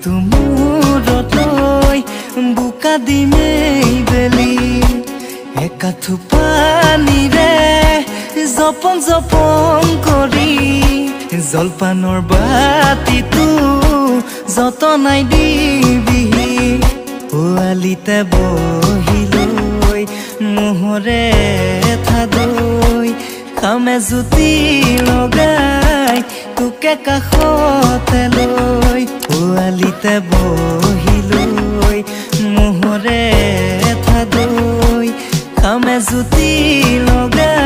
মূৰটো মূৰত লৈ বোকা দিমেই বেলি। একাঠু পানীৰে জপন জপন কৰি জলপানৰ বাতিটো যতনাই দিবিহি। পোৱালিতে বহি লৈ মোহৰে থাদৈ খামে জুতি লগাই তোকে কাষতে লৈ। পোৱালিতে বহি লৈ মোহৰে থাদৈ খামে জুতি লগাই